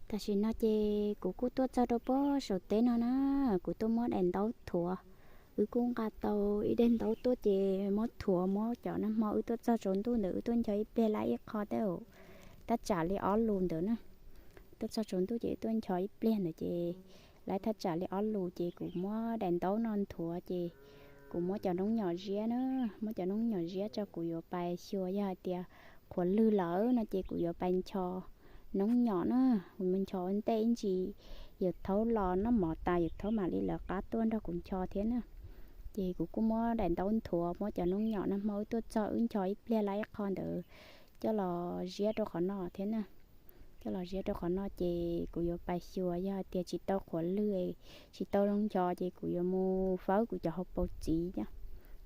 Tam sim no ces kuv kuj tuaj txog rau puag saum teb no na, kuv tuaj muab daim ntaub thuav. Wb kuj nqa tau ib daim ntaub tuaj ces muab thuav, muab cov nag hmo wb tuaj txog tsaus ntuj ntawd wb tuaj ncho ib pliag lab ib qho tej zaum thaj tsam li ob lus ntawd na. Tuaj txog tsaus ntuj ces wb tuaj ncho ib pliag ntawd ces lab thaj tsam li ob lus ces kuv muab daim ntaub no nthuav ces kuv muab cov noob nyom ziab na, muab cov noob nyom ziab tso kuv yuav pais xyuas yog hais tias qhuav lwg lawm no ces kuv yuav pais ncho noob nyom na. Kuv mus ncho ua ntej ib ntsis, yawm thaub los noj mov tas yawm thaub mam li lawv qab tuaj nrog kuv ncho thiab na. Ces kuv kuj muab daim ntaub nthuav, muab cov noob nyom nag hmo wb tuaj txog wb ncho ib pliag lab ib qho ntawd coj los ziab rau qhov no thiab na. Coj los ziab rau qhov no ces kuv yuav pais xyuas yog hais tias tsis tau qhuav lwg, tsis tau zoo ncho ces kuv yuav mus fawb kuv cov hauv paus txiv,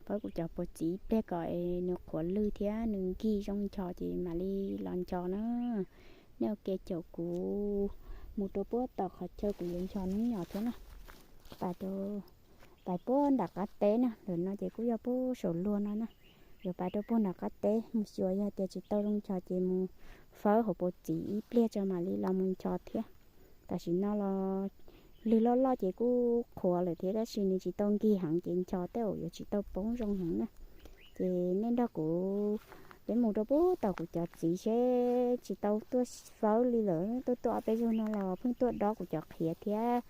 fawb kuv cov paus txiv ib pliag kom nws qhuav lwg thiab nws nkig zoo ncho ces mam li los ncho na. Nej ua ke caum kuv mus rau puag tom qhov chaw kuv yuav ncho noob nyom thiab na. Pais rau, pais puag nram qab teb na, lawm no ces kuj yog puag saum luag no na. Yuav pais rau puag nram qab teb mus xyuas yog tias tsis tau zoo ncho ces mus fawb hauv paus txiv ib pliag tso mam li los mus ncho thiab. Tam sim no los lwg loj loj ces kuj qhuav lawm thiab tab sis nws tsis tau nkig heev ces ncho tej zaum yuav tsis tau poob zoo heev na. Ces nej nrog kuv, peb mus rau puag tom kuv cov txiv seb tsis tau tuaj fawb li lawm, tuaj tuaj ob peb zaug no los pheej tuaj dob kuv cov qhiav thiab,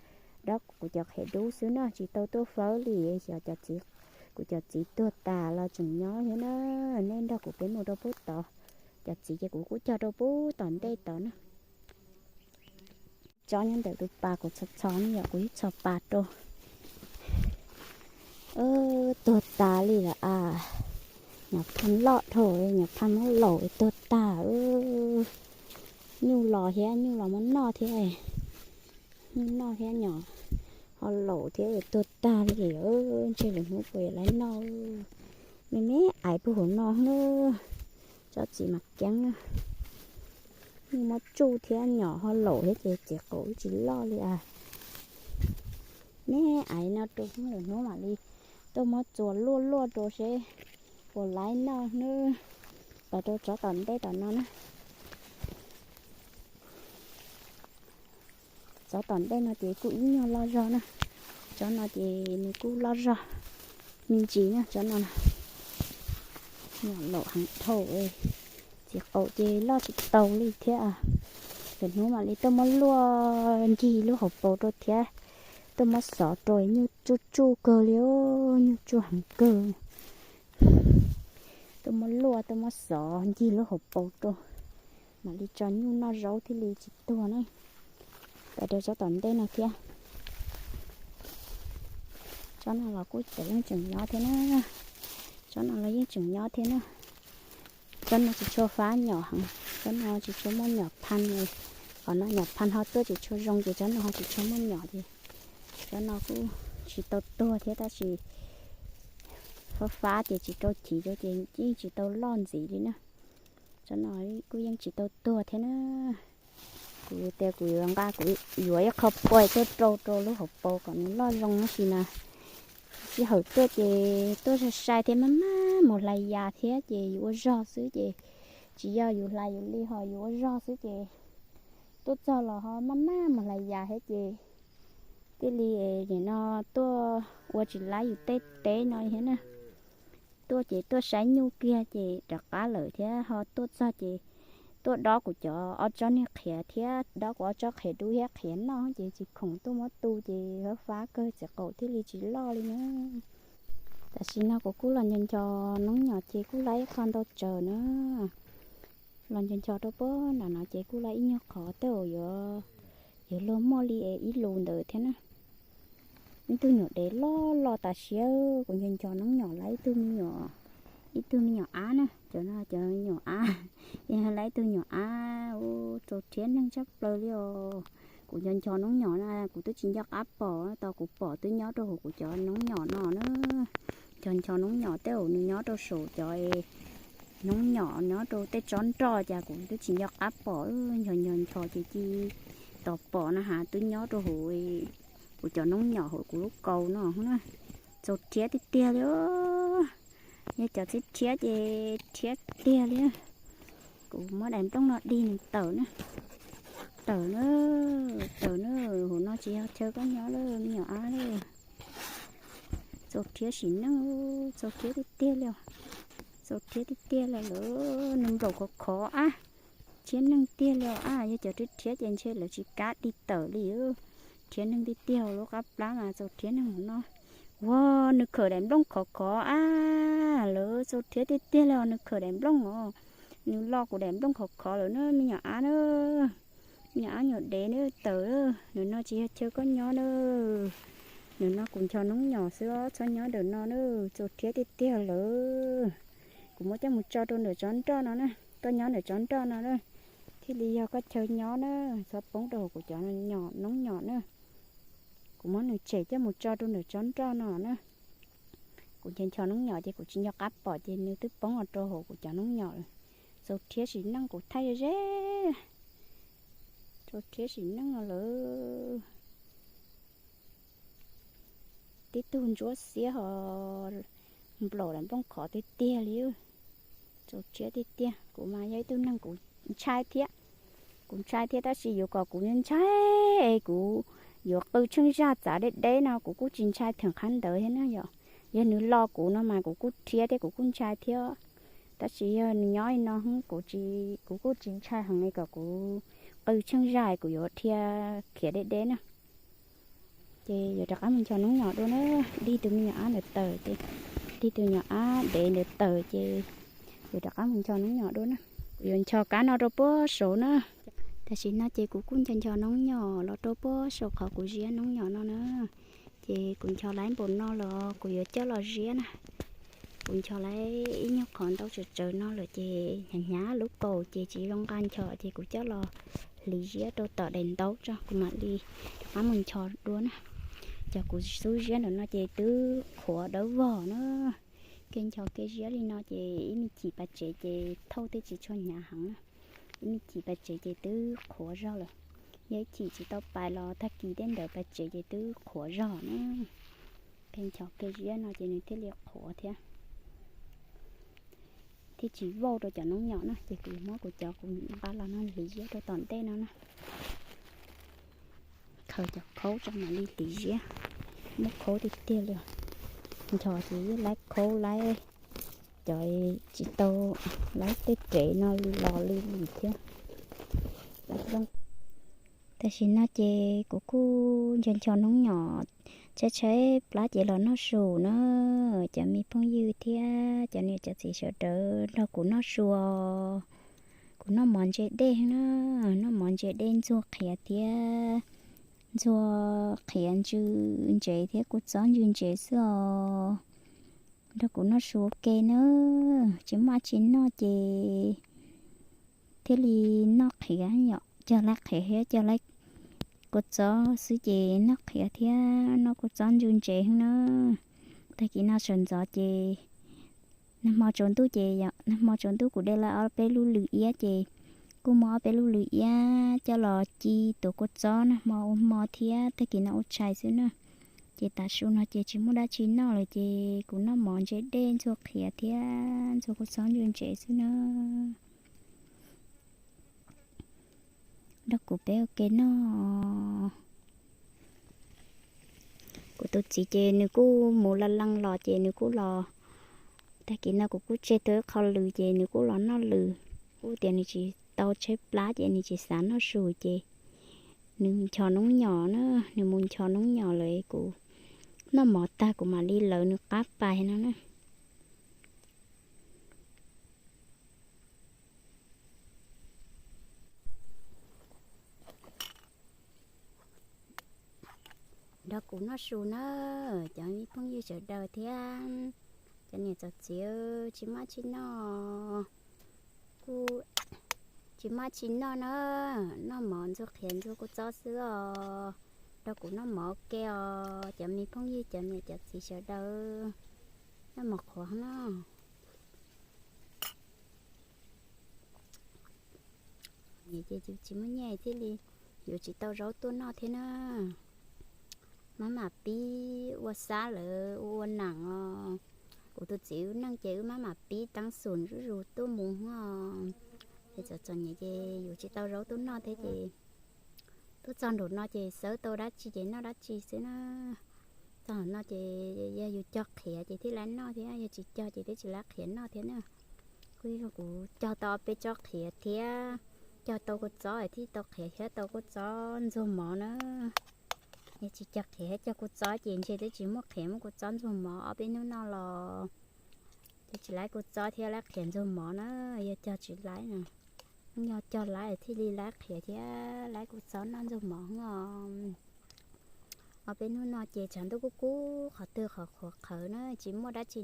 dob kuv cov qhiav dub xwb na, tsis tau tuaj fawb li. Xyov cov txiv, kuv cov txiv tuag tas los tseem nyob thiab na. Nej nrog kuv peb mus rau puag tod, cov txiv ces kuv kuj cog rau puag tom ntej tod na. Tsob nyob ntawm tus pas kuv txhos txhos ne yom, kuv ib txhos pas rau. Tuag tas li lawm as. Nyuam phaj loj dhau, nyuam phaj muab laum tuag tag. Nyuj los thiab, nyuj los muab noj thiab. Nyuj noj thiab nyom ho laum thiab tuag tag li. Ntshe lwm hnub puas yuav laiv noj. Me me aiv puag hauv no na. Tsob txiv mas keeb na. Nyuj muab tsuj thiab nyom ho laum thiab ces txiv qaum tsis loj li as. Me aiv no rau lwm hnub mam li tuaj muab txuas luaj luaj rau seb puas laiv noj na. Pais rau tsob tom ntej tom no na. Tsob tom ntej no ces kuj ib nyuag loj zog na. Tsob no ces nws kuj loj zog me ntsis na tsob no. Nyom laum heev dhau, txiv qaum ces loj tsis tau li thiab. Lwm hnub mam li tuaj muab luaj ncig lub hauv paus rau thiab, tuaj muab xov rau, nyuj tsuj tsuj kawg li, nyuj tsuj heev kawg. Tuaj muab luaj, tuaj muab xov ncig lub hauv paus rau, mam li tso nyuj noj zaub thiaj li tsis tuag na. Pais rau tsob tom ntej no thiab. Tsob no los kuj yeej tseem nyob thiab na. Tsob no los yeej tseem nyob thiab na. Tsob no tsis tshua fab nyom heev, tsob no tsis tshua muaj nyom phaj. Qhov no nyom phaj ho tuaj tsis tshua zoo ces tsob no ho tsis tshua muaj nyom ces tsob no kuj tsis tau tuag thiab tab sis fab fab ces tsis rau chiv rau ces yeej tsis tau loj ntxiv li na. Tsob no kuj yeej tsis tau tuag thiab na. Kuv tias kuv yuav nqa, kuv yuav ib qho pua tuaj rau rau lub hauv paus kom nws loj zoo tab sis na, sij hawm tuaj ces tuaj sai sai thiab maj maj mus hlais yas thiab ces yus ua zog xwb ces tsis yog yus hlais yus li ho yus ua zog xwb ces tuaj txog los ho maj maj mus hlais yas thiab ces thiaj li nim no tuaj ua tsis laib yus tej teb no thiab na. Tuaj ces tuaj saib nyuj kiag ces rov qab lawm thiab ho tuaj txog ces tuaj dob kuv cov ob tsob niag qhiav thiab dob kuv ob tsob qhiav dub thiab qhiav noj ces tsis khoom tuaj muab tu ces fab fab kawg txiv qaum thiaj li tsis loj li na. Tam sim no kuv kuj los ncho ncho noob nyom ces kuj laib ib qho ntau tsaws na. Los ncho ncho rau puag nram no ces kuj laib ib nyuag qhov tej zaum yuav, yuav luag muaj li ib lus ntawd thiab na. Ib tug nyuam dev loj loj tas siab, kuv ncho ncho noob nyom laib ib tug me nyuam, ib tug me nyuam ab na, cov no cov me nyuam ab, laib ib tug nyuam ab, ua rau rhiab neeg tshaj plaws li os. Kuv ncho ncho noob nyom na kuv twb tsis nco qab pom, tos kuv pom twb nyob rau hauv kuv cov noob nyom no na. Ncho ncho noob nyom tej zaum nws nyob rau saum cov noob nyom nyob rau tej tsob nroj cas kuv twb tsis nco qab pom, ncho ncho ncho ces cia li tos pom na has twb nyob rau hauv kuv cov noob nyom hauv kuv lub kaus no na. Txaus rhiab tiag tiag li. Yog cov txhib rhiab ces rhiab tiag li. Kuv muab daim nplooj no dig nws tawm na. Tawm na, tawm na, hauv no tsis yog chaw koj nyob lawm me nyuam ab lawm. Txaus rhiab sim neej, txaus rhiab tiag tiag li os. Txaus rhiab tiag tiag li lawm, nws nplaum khov khov ab. Rhiab neeg tiag li os ab, yog cov rhiab rhiab ces ntshe lawv tsis kam di tawm li. Rhiab neeg tiag tiag, lub qab plab mas txaus rhiab neeg hauv no. Ua, nws khawm daim nplooj khov khov ab, lawv txaus rhiab tiag tiag li os, nws khawm daim nplooj os. Nws lo kuv daim nplooj khov khov lawm na me nyuam ab na. Me nyuam ab nyuam dev na, tawm, ntawm no tsis yog chaw koj nyob na. Ntawm no kuv nchos noob nyom xwb, txhob nyob ntawm no na, txaus rhiab tiag tiag lawm. Kuv muab coj mus tso rau ntawm tsob nroj no na, koj nyob ntawm tsob nroj no na, thiaj li yog koj chaw nyob na, txhob poob rau hauv kuv cov noob nyom na. Kuv muab nws tshem coj mus tso rau ntawm tsob nroj no na. Kuv nchos nchos noob nyom ces kuv tsis nco qab pom ces nws twb poob rau hauv kuv cov noob nyom lawm. Txaus rhiab sim neej kuv thaij ze ze. Txaus rhiab sim neej no lawm. Tib tug ntsuab xiab ho nplaum daim nplooj khov tiag tiag li. Txaus rhiab tiag tiag, kuv mas yog ib tug neeg kuv ntshai thiab. Kuv ntshai thiab tab sis yuav kom kuv ntshai es kuv yuav qw tsheej zaj txav deb deb no kuv kuj tsis ntshai theem qhab ntawd thiab na yom. Yog nws lo kuv no mas kuv kuj rhiab thiab kuv kuj ntshai thiab. Tab sis yog nws nyob li no kuv tsis, kuv kuj tsis ntshai heev li kom kuv qw tsheej zaj kuv yuav dhia khiav deb deb na. Ces yuav rov qab mus nchos noob nyom dua na. Dig tus me nyuam ab ntawd tawm ces, dig tus nyuam ab dev ntawd tawm ces yuav rov qab mus nchos noob nyom dua na. Kuv yuav nchos kab no rau puag saud na. Tam sim no ces kuv kuj nchos nchos noob nyom los rau puag saum qhov kuv ziab noob nyom no na. Ces kuv nchos laiv npaum no los kuv yuav coj los ziab na. Kuv nchos laiv ib nyuag qhov ntau tsawv tsawv no lawm ces hnyav hnyav lub kaus ces tsis zoo nqa nchos ces kuv coj los hliv ziab rau tom daim ntaub tso kuv mam li rov qab mus nchos dua na. Cov kuv xub ziab ntawm no ces twb qhuav dawb vog na. Kev nchos kev ziab li no ces ib me chim pas tsev ces thauj thiaj tsis tshua hnyav heev na. Ib me chim pas tsev ces twb qhuav zog lawm. Yog ib chim tsis tau pais los tag kis tej ntawd pas tsev ces twb qhuav zog na. Kev nchos kev ziab no ces nws thiaj li qhuav thiab, thiaj tsis vauj rau cov noob nyom na. Ces kuv muab kuv cov kuv nqa los no hliv ziab rau tom ntej no na. Khaws cov khaub tso mam li hliv ziab. Muaj khaub tiag tiag li. Nchos ces yeej laib khaub laib cov tsis tau laib tej rev no li los li li thiab. Tam sim no ces kuv kuj nchos nchos noob nyom, tshaib tshaib plab ces los noj su na. Cov me phooj ywg thiab cov niam cov txiv sawv daws nrog kuv noj su os. Kuv noj mov ntse dej na, noj mov ntse dej ntxuag qhiav thiab, ntxuag qhiav ntsw ntsev thiab kua txob ntsw ntsev xwb os. Nrog kuv noj su ua ke na, tsis muaj dab tsi noj ces thiaj li noj qhiav yom, cog laib qhiav thiab cog laib kua txob xwb ces noj qhiav thiab noj kua txob ntsw ntsev heev na. Tag kis no sawv ntxov ces nag hmo tsaus ntuj ces, nag hmo tsaus ntuj kuv de lawm ob peb lub lws iab ces kuj muab ob peb lub lws iab coj los ci tuav kua txob nag hmo ua hmo thiab tag kis no ua tshais xwb na. Ces tav su no ces tsis muaj dab tsi noj lawm ces kuv noj mov ntse dej ntxuag qhiav thiab ntxuag kua txob ntsw ntsev xwb na. Nrog kuv peb ua ke noj. Kuv tus txiv ces nws kuj mus la lees los ces nws kuj los, tag kis no kuv kuj tseg tau ib qho lws ces nws kuj los noj lws. Kuj tias nws tsis tau tshaib plab ces nws tsis xav noj su ces nws nchos noob nyom na, nws mus nchos noob nyom lawm kuv noj mov tag kuv mam li lawv nws qab pais no na. Nrog kuv noj su na, cov me phooj ywg sawv daws thiab cov niam cov txiv, tsis muaj dab tsi noj, kuj tsis muaj dab tsi noj na, noj mov ntxuag qhiav ntxuag kua txob xwb os. Nrog kuv noj mov ua ke os cov me phooj ywg cov niam cov txiv sawv daws, noj mov qhuav no. Ces tsis muaj nyiaj thiaj li yuav tsis tau zaub tuaj noj thiab na. Maj mam pib ua xab lawv ua ua nam os. Kuv tus txiv wb neej ces wb maj mam pib teeb xum zuj zus tuaj mus os. Ces txom txom nyem ces yuav tsis tau zaub tuaj noj thiab ces Tuaj txog nraum no ces xawb tau dab tsi ces noj dab tsi xwb na. Txog nraum no ces yog yus cog qhiav ces thiaj li noj thiab, yog tsis cog ces twb tsis lab qhiav noj thiab na. Kuv, kuv cog tau ob peb tsob qhiav thiab, cog tau kua txob thiab tau qhiav thiab tau kua txob ntxuag mov na. Yog tsis cog qhiav thiab cog kua txob ces ntshe twb tsis muaj qhiav muaj kua txob ntxuag mov ob peb hnub no los. Ces tsis lab kua txob thiab lab qhiav ntxuag mov na, yog cog tsis lab na. Yog cog lab thiaj li lab qhiav thiab lab kua txob noj ntxuag mov os. Ob peb hnub no ces tshav ntuj kub kub qhov twg qhov qhuav qhawv na, tsis muaj dab tsi,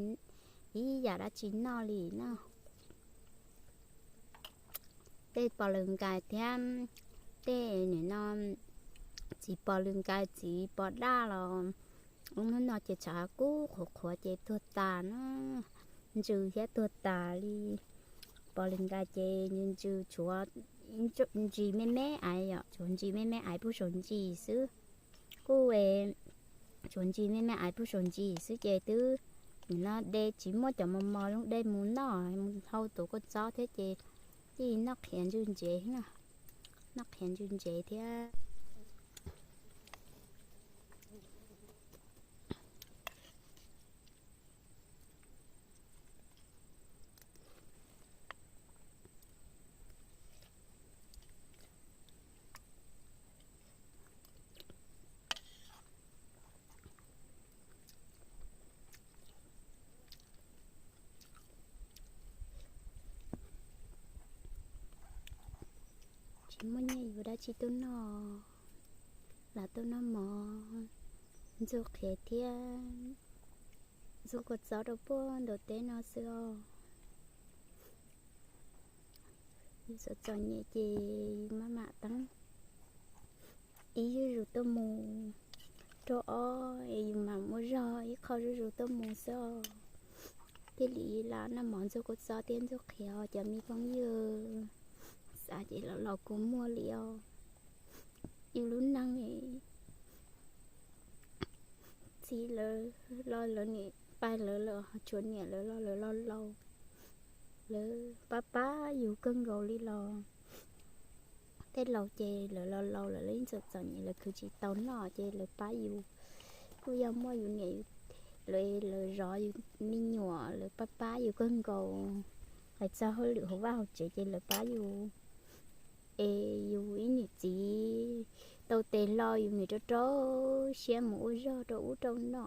ib yam dab tsi noj li na. Tej pos lws nkais thiab tej nim no txiv pos lws nkais txiv pos daj los, hnub no ces tshav kub qhuav qhuav ces tuag tas na, ntsws thiab tuag tas li. Pos lws nkais ces ntsws tshuav ntsis me me aiv yom, tshuav ntsis me me aiv puag saum ntsis xwb. Kuj tshuav ntsis me me aiv puag saum ntsis xwb ces twb nim no de tsis muaj cov mos mos zoo de mus noj, mus hau tus kua txob thiab ces tij noj qhiav ntsws ntsev, noj qhiav ntsws ntsev thiab. Tsis muaj nyiaj yuav dab tsi tuaj noj, lam tuaj noj mov ntxuag qhiav thiab ntxuag kua txob rau puag nraum teb no xwb os. Yus txom txom nyem ces yus mam mam teeb ib zuj zus tuaj mus, rau ob es yus mam ua zog ib qho zuj zus tuaj mus xwb os. Thiaj li lam noj mov ntxuag kua txob thiab ntxuag qhiav os cov me phooj ywg. Xav ces los los kuv muag li os. Yus lub neej txiv lawv los lawv niam pais lawv lawm, tshuav niam lawv los lawv los laus, lawv pab pab yus kawg nkaus li los. Tej laus ces lawv los laus lawm, lawv yeej txom txom nyem, lawv khwv tsis tau noj ces lawv pab yus. Kuj yog muaj yus niam, lawv, lawv zov yus me nyuam, lawv pab pab yus kawg nkaus. Hais txog hauj lwm hauv vaj hauv tsev ces lawv pab yus. Es yus ib niam txiv tau tes hlo yus niam rau rau siab mus ua zog rau ub rau no.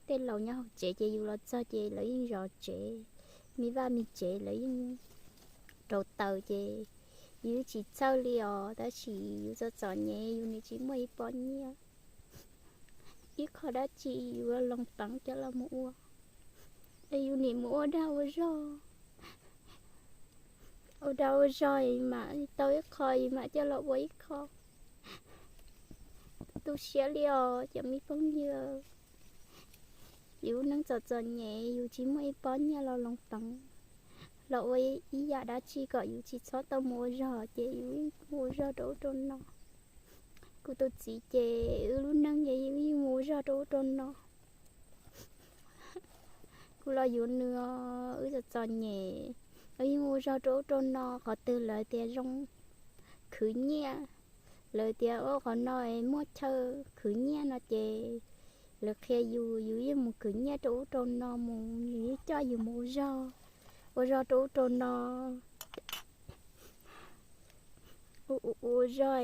Tej laus nyob hauv tsev ces yus los txog ces lawv yeej zov tsev, me vaj me tsev lawv yeej rau taws ces yus tsis txhawj li os, tab sis yus txom txom nyem yus niam tsis muaj ib pob nyiaj. Ib qho dab tsi yus loo peev coj los mus ua, es yus niam mus ua dag ua zog, ua dag ua zog mam tau ib qho yus mam coj los ua ib qho. Tu siab li os cov me phooj ywg. Yus neej txom txom nyem yus tsis muaj ib pob nyiaj los loo peev, los ua ib yam dab tsi kom yus tsis txhob tau mus ua zog ces yus mus ua zog rau ub rau no. Kuv tus txiv ces wb lub neej ces yeej mus ua zog rau ub rau no. Kuv los yuav nws, wb txom txom nyem, wb yeej mus ua zog rau ub rau no, qhov twg lawv tias zoo khwv nyiaj, lawv tias ua qhov no muaj chaw khwv nyiaj no ces lawv qhia yus, yus yeej mus khwv nyiaj rau ub rau no mus, nws yeej coj yus mus ua zog, ua zog rau ub rau no. Ua zog,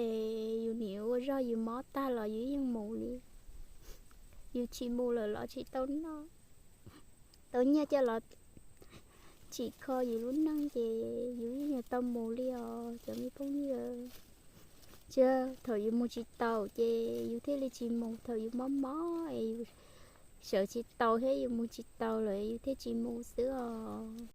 yus niam ua zog yus mob tag los yus yeej mus li. Yus tsis mus lawm los tsis tau noj, tau nyiaj coj los tsim kho yus lub neej ces yus yeej yuav tau mus li os cov me phooj ywg. Tsis, thaum yus mus tsis taus ces yus thiaj li tsis mus, thaum yus mob mob es yus sawv tsis taus thiab yus mus tsis taus lawm yus thiaj tsis mus xwb os.